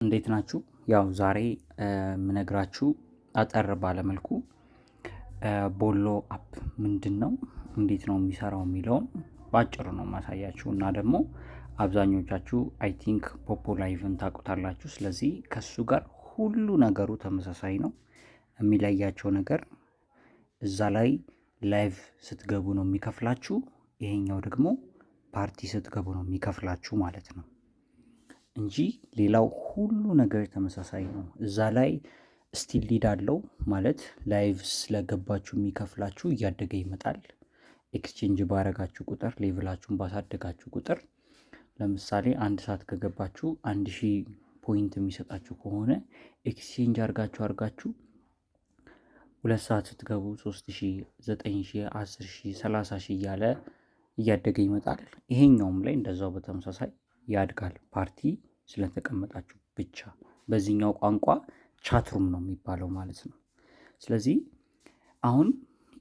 እንዴት ናችሁ? ያው ዛሬ የምነግራችሁ አጠር ባለመልኩ ቦሎ app ምንድን ነው፣ እንዴት ነው የሚሰራው የሚለውን በአጭሩ ነው ማሳያችሁ። እና ደግሞ አብዛኞቻችሁ I think ፖፖ ላይቭን ታውቁታላችሁ። ስለዚህ ከሱ ጋር ሁሉ ነገሩ ተመሳሳይ ነው። የሚለያቸው ነገር እዛ ላይ live ስትገቡ ነው የሚከፍላችሁ፣ ይሄኛው ደግሞ ፓርቲ ስትገቡ ነው የሚከፍላችሁ ማለት ነው እንጂ ሌላው ሁሉ ነገር ተመሳሳይ ነው። እዛ ላይ still lead አለው ማለት live ስለገባችሁ የሚከፍላችሁ እያደገ ይመጣል። Exchange ባረጋችሁ ቁጥር፣ level ኣችሁን ባሳደጋችሁ ቁጥር፣ ለምሳሌ አንድ ሰዓት ከገባችሁ 1000 point የሚሰጣችሁ ከሆነ exchange አርጋችሁ አርጋችሁ 2 ሰዓት ስትገቡ 3000፣ 9000፣ 10,000፣ 30,000 እያለ እያደገ ይመጣል። ይሄኛውም ላይ እንደዛው በተመሳሳይ ያድጋል፣ ፓርቲ ስለተቀመጣችሁ ብቻ። በዚህኛው ቋንቋ chat room ነው የሚባለው ማለት ነው። ስለዚህ አሁን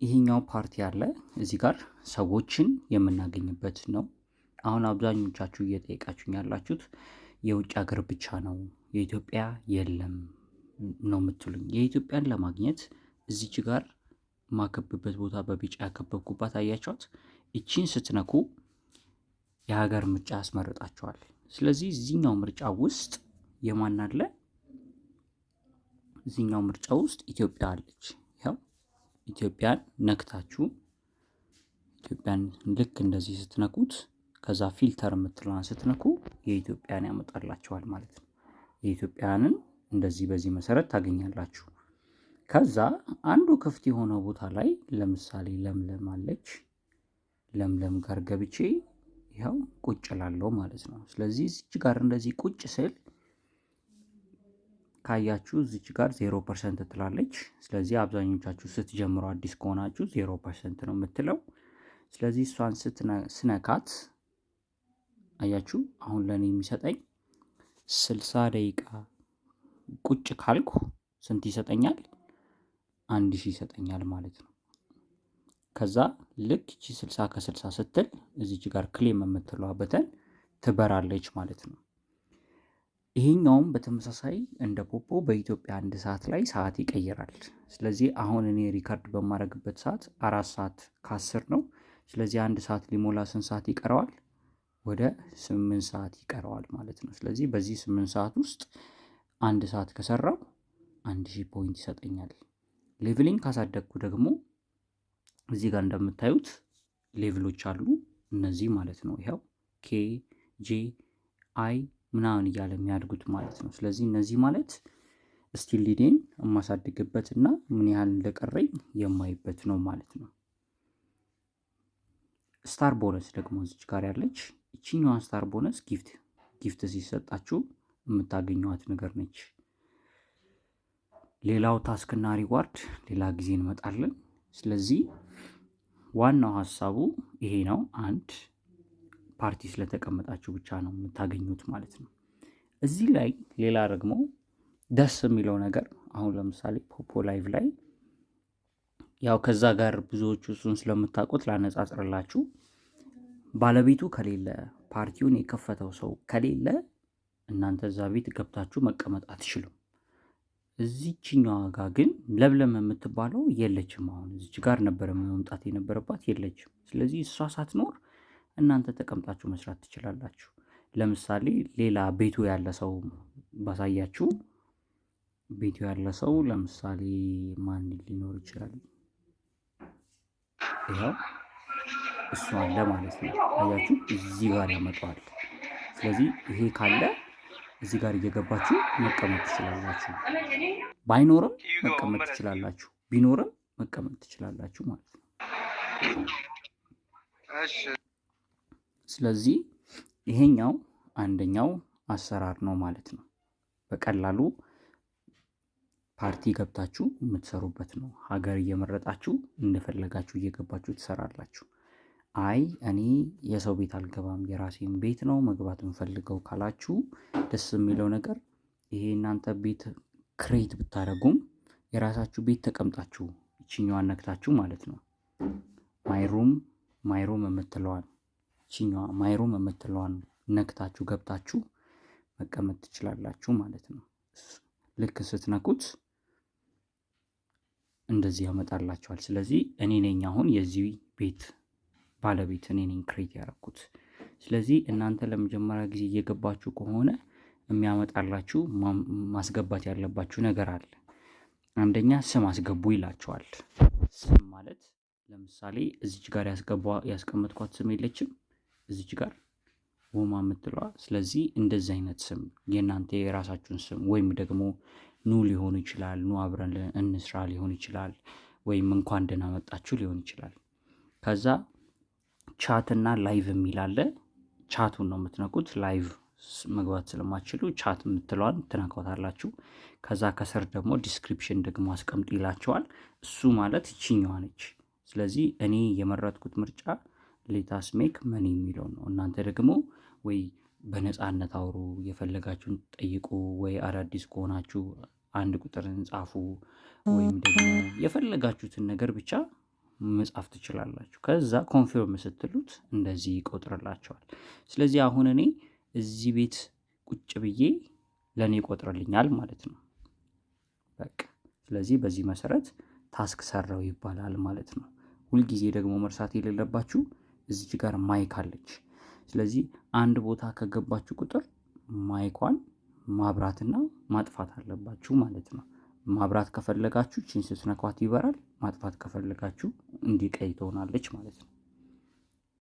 ይሄኛው ፓርቲ አለ፣ እዚህ ጋር ሰዎችን የምናገኝበት ነው። አሁን አብዛኞቻችሁ እየጠየቃችሁኝ ያላችሁት የውጭ ሀገር ብቻ ነው፣ የኢትዮጵያ የለም ነው የምትሉኝ። የኢትዮጵያን ለማግኘት እዚች ጋር የማከብበት ቦታ በቢጫ ያከበብኩባት አያችኋት? ይቺን ስትነኩ የሀገር ምርጫ ያስመርጣችኋል። ስለዚህ እዚህኛው ምርጫ ውስጥ የማን አለ? እዚህኛው ምርጫ ውስጥ ኢትዮጵያ አለች። ይኸው ኢትዮጵያን ነክታችሁ፣ ኢትዮጵያን ልክ እንደዚህ ስትነኩት፣ ከዛ filter የምትለዋን ስትነኩ የኢትዮጵያን ያመጣላችኋል ማለት ነው። የኢትዮጵያንን እንደዚህ በዚህ መሰረት ታገኛላችሁ። ከዛ አንዱ ክፍት የሆነ ቦታ ላይ ለምሳሌ ለምለም አለች። ለምለም ጋር ገብቼ ይኸው ቁጭ እላለሁ ማለት ነው። ስለዚህ እዚች ጋር እንደዚህ ቁጭ ስል ካያችሁ እዚች ጋር 0% ትላለች። ስለዚህ አብዛኞቻችሁ ስትጀምሩ አዲስ ከሆናችሁ 0% ነው የምትለው። ስለዚህ እሷን ስነካት አያችሁ፣ አሁን ለእኔ የሚሰጠኝ 60 ደቂቃ ቁጭ ካልኩ ስንት ይሰጠኛል? 1000 ይሰጠኛል ማለት ነው። ከዛ ልክ እቺ 60 ከ60 ስትል እዚች ጋር claim የምትለዋ button ትበራለች ማለት ነው። ይሄኛውም በተመሳሳይ እንደ ፖፖ በኢትዮጵያ አንድ ሰዓት ላይ ሰዓት ይቀይራል። ስለዚህ አሁን እኔ record በማደርግበት ሰዓት 4 ሰዓት ከ10 ነው። ስለዚህ አንድ ሰዓት ሊሞላ ስንት ሰዓት ይቀረዋል? ወደ 8 ሰዓት ይቀረዋል ማለት ነው። ስለዚህ በዚህ 8 ሰዓት ውስጥ አንድ ሰዓት ከሰራው 1000 point ይሰጠኛል። Leveling ካሳደግኩ ደግሞ እዚህ ጋር እንደምታዩት level ኦች አሉ፣ እነዚህ ማለት ነው። ይኸው K፣ J፣ I ምናምን እያለ የሚያድጉት ማለት ነው። ስለዚህ እነዚህ ማለት still lead ኤን የማሳድግበት እና ምን ያህል እንደቀረኝ የማይበት ነው ማለት ነው። Star bonus ደግሞ እዚች ጋር ያለች ይችኛዋን star bonus gift ሲሰጣችሁ የምታገኟት ነገር ነች። ሌላው task ና reward ሌላ ጊዜ እንመጣለን። ስለዚህ ዋናው ሀሳቡ ይሄ ነው። አንድ ፓርቲ ስለተቀመጣችሁ ብቻ ነው የምታገኙት ማለት ነው። እዚህ ላይ ሌላ ደግሞ ደስ የሚለው ነገር አሁን ለምሳሌ ፖፖ ላይቭ ላይ፣ ያው ከዛ ጋር ብዙዎቹ እሱን ስለምታውቁት ላነጻጽርላችሁ፣ ባለቤቱ ከሌለ፣ ፓርቲውን የከፈተው ሰው ከሌለ እናንተ እዛ ቤት ገብታችሁ መቀመጥ አትችሉም። እዚችኛዋ ጋ ግን ለምለም የምትባለው የለችም። አሁን እዚች ጋር ነበረ መምጣት የነበረባት፣ የለችም። ስለዚህ እሷ ሳትኖር እናንተ ተቀምጣችሁ መስራት ትችላላችሁ። ለምሳሌ ሌላ ቤቱ ያለ ሰው ባሳያችሁ፣ ቤቱ ያለ ሰው ለምሳሌ ማን ሊኖር ይችላል? ይኸው እሱ አለ ማለት ነው። አያችሁ፣ እዚህ ጋር ያመጣዋል። ስለዚህ ይሄ ካለ እዚህ ጋር እየገባችሁ መቀመጥ ትችላላችሁ። ባይኖርም መቀመጥ ትችላላችሁ፣ ቢኖርም መቀመጥ ትችላላችሁ ማለት ነው። ስለዚህ ይሄኛው አንደኛው አሰራር ነው ማለት ነው። በቀላሉ ፓርቲ ገብታችሁ የምትሰሩበት ነው። ሀገር እየመረጣችሁ እንደፈለጋችሁ እየገባችሁ ትሰራላችሁ። አይ እኔ የሰው ቤት አልገባም፣ የራሴን ቤት ነው መግባት የምፈልገው ካላችሁ፣ ደስ የሚለው ነገር ይሄ እናንተ ቤት create ብታደርጉም የራሳችሁ ቤት ተቀምጣችሁ ይችኛዋን ነክታችሁ ማለት ነው። My room፣ my room የምትለዋን፣ ይችኛዋ my room የምትለዋን ነክታችሁ ገብታችሁ መቀመጥ ትችላላችሁ ማለት ነው። ልክ ስትነኩት እንደዚህ ያመጣላችኋል። ስለዚህ እኔ ነኝ አሁን የዚህ ቤት ባለቤት፣ እኔ ነኝ create ያደረኩት። ስለዚህ እናንተ ለመጀመሪያ ጊዜ እየገባችሁ ከሆነ የሚያመጣላችሁ ማስገባት ያለባችሁ ነገር አለ። አንደኛ ስም አስገቡ ይላችኋል። ስም ማለት ለምሳሌ እዚች ጋር ያስቀመጥኳት ስም የለችም፣ እዚች ጋር ወማ የምትለዋ። ስለዚህ እንደዚህ አይነት ስም፣ የእናንተ የራሳችሁን ስም ወይም ደግሞ ኑ ሊሆን ይችላል፣ ኑ አብረን እንስራ ሊሆን ይችላል፣ ወይም እንኳን ደህና መጣችሁ ሊሆን ይችላል። ከዛ chat እና live የሚል አለ። ቻቱን ነው የምትነኩት። Live መግባት ስለማትችሉ chat የምትለዋን ትነኳታላችሁ። ከዛ ከስር ደግሞ description ደግሞ አስቀምጡ ይላችኋል። እሱ ማለት ይችኛዋ ነች። ስለዚህ እኔ የመረጥኩት ምርጫ "Let us make money" የሚለው ነው። እናንተ ደግሞ ወይ በነፃነት አውሩ፣ የፈለጋችሁን ጠይቁ፣ ወይ አዳዲስ ከሆናችሁ አንድ ቁጥርን ጻፉ፣ ወይም ደግሞ የፈለጋችሁትን ነገር ብቻ መጻፍ ትችላላችሁ። ከዛ confirm ስትሉት እንደዚህ ይቆጥርላችኋል። ስለዚህ አሁን እኔ እዚህ ቤት ቁጭ ብዬ ለእኔ ይቆጥርልኛል ማለት ነው። በቃ ስለዚህ በዚህ መሰረት task ሰራው ይባላል ማለት ነው። ሁልጊዜ ደግሞ መርሳት የሌለባችሁ እዚች ጋር mic አለች። ስለዚህ አንድ ቦታ ከገባችሁ ቁጥር mic ኳን ማብራትና ማጥፋት አለባችሁ ማለት ነው። ማብራት ከፈለጋችሁ ይቺን ስትነኳት ይበራል። ማጥፋት ከፈለጋችሁ እንዲህ ቀይ ትሆናለች ማለት ነው።